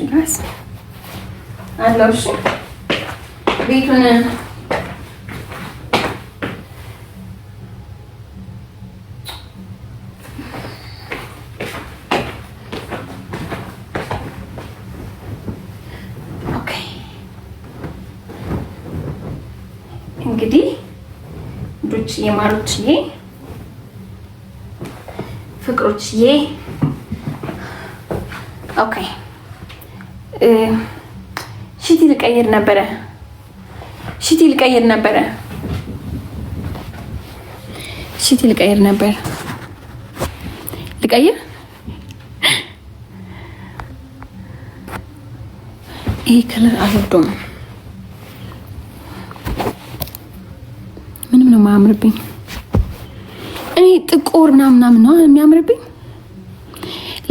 Guys አለው። እሺ፣ ቤቱን። Okay፣ እንግዲህ ዱችዬ፣ ማሮችዬ፣ ፍቅሮችዬ፣ okay፣ ሽቲ ልቀይር ነበረ። ሽቲ ልቀይር ነበረ። ሽቲ ልቀይር ነበር። ልቀይር። ይሄ color አልወደውም። ምንም ነው የማያምርብኝ። እኔ ጥቁር ምናምን ምናምን ነው የሚያምርብኝ።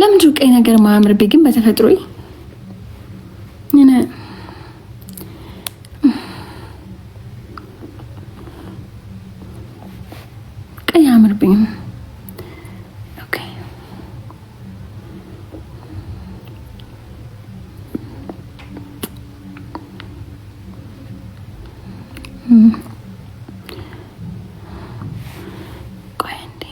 ለምንድን ነው ቀይ ነገር የማያምርብኝ? ግን በተፈጥሮ እኔ ቀይ አያምርብኝም። Okay፣ ቆይ እንዴ።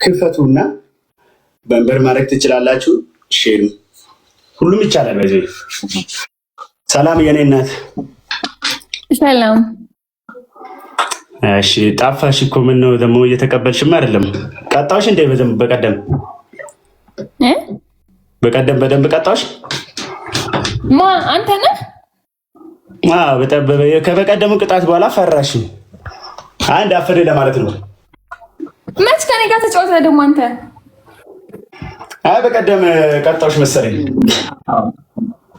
ክፈቱና በንበር ማድረግ ትችላላችሁ። Share ሁሉም ይቻላል። በዚህ ሰላም የኔ እናት። ሰላም። እሺ፣ ጣፋሽ እኮ። ምን ነው ደግሞ እየተቀበልሽም አይደለም። ቀጣዎች እንደ በደንብ በቀደም እ በቀደም በደንብ ቀጣዎች። ማ፣ አንተ ነህ? አዎ፣ ከበቀደሙ ቅጣት በኋላ ፈራሽ። አንድ አፈሬ ለማለት ነው። መች ከኔ ጋር ተጫወተ ደግሞ አንተ? አይ፣ በቀደም ቀጣዎች መሰለኝ።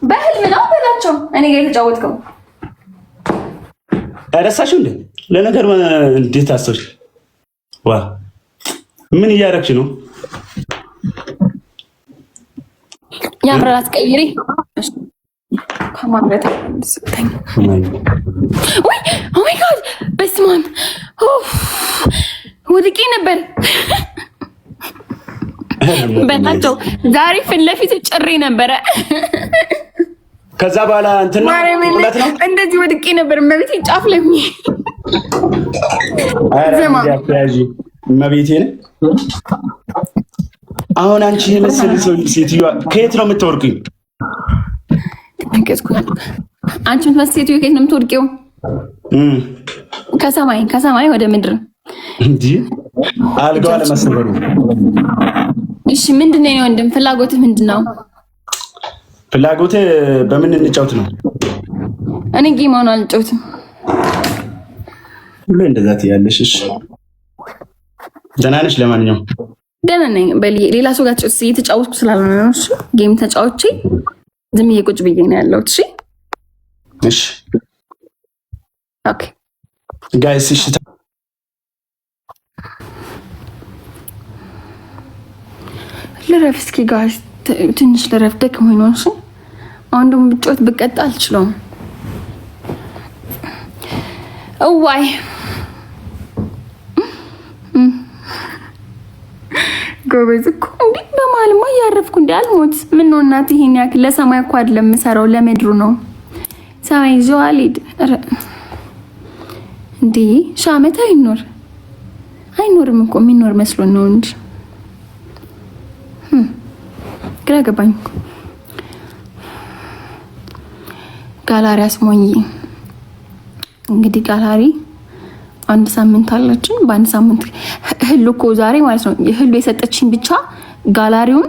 በህልም ነው በላቸው። እኔ ጋር የተጫወትከው። ረሳሽው እንዴ? ለነገር እንዴት አሰብሽ? ዋ፣ ምን እያደረግሽ ነው? ያምራል። አትቀይሪ። ከማምረት ወይ፣ oh my God፣ በስመ አብ፣ ወድቄ ነበር። በላቸው፣ ዛሬ ፊት ለፊት ጭሬ ነበረ። ከዛ በኋላ እንትን ነው፣ እውነት ነው። እንደዚህ ወድቄ ነበር። እመቤቴ ጫፍ ላይ ኧረ እመቤቴን፣ አሁን አንቺ የመሰለ ሰው ሴትዮዋ ከየት ነው የምትወርቂው? ተንቀስኩ። አንቺ የምትመስል ሴትዮ ከየት ነው የምትወድቂው? ከሰማይ፣ ከሰማይ ወደ ምድር። እንጂ አልጋዋ ለመሰበሩ። እሺ፣ ምንድን ነው ወንድም፣ ፍላጎትህ ምንድን ነው? ፍላጎቴ በምን እንጫወት ነው? እኔ game አሁን አልጫወትም። ሁሌ እንደዛ ትያለሽ። እሺ፣ ደህና ነሽ? ለማንኛውም ደህና ነኝ። በል፣ ሌላ ሰው ጋር እየተጫወትኩ ስላልሆነ ነው። እሺ፣ game ተጫውቼ ዝም ብዬ ቁጭ ብዬ ነው ያለሁት። እሺ። እሺ። Okay። Guys፣ እሺ። ልረፍ እስኪ guys፣ ትንሽ ልረፍ፣ ደክሞኝ ነው። እሺ፣ አሁን ደግሞ ብጮት ብቀጣ አልችለውም። እዋይ ጎበዝ እኮ እንዴ! በመሀልማ እያረፍኩ እንዴ አልሞት። ምን ነው እናት፣ ይሄን ያክል ለሰማይ እኮ አይደለም የምሰራው ለምድሩ ነው። ሰማይ ይዤው አልሄድ እንዴ። 1000 ዓመት አይኖር አይኖርም እኮ፣ የሚኖር መስሎን ነው እንጂ። ግራ ገባኝ እኮ። ጋላሪ አስሞኝ። እንግዲህ ጋላሪ አንድ ሳምንት አለችን። በአንድ ሳምንት ህሉ እኮ ዛሬ ማለት ነው ህሉ የሰጠችኝ ብቻ ጋላሪውን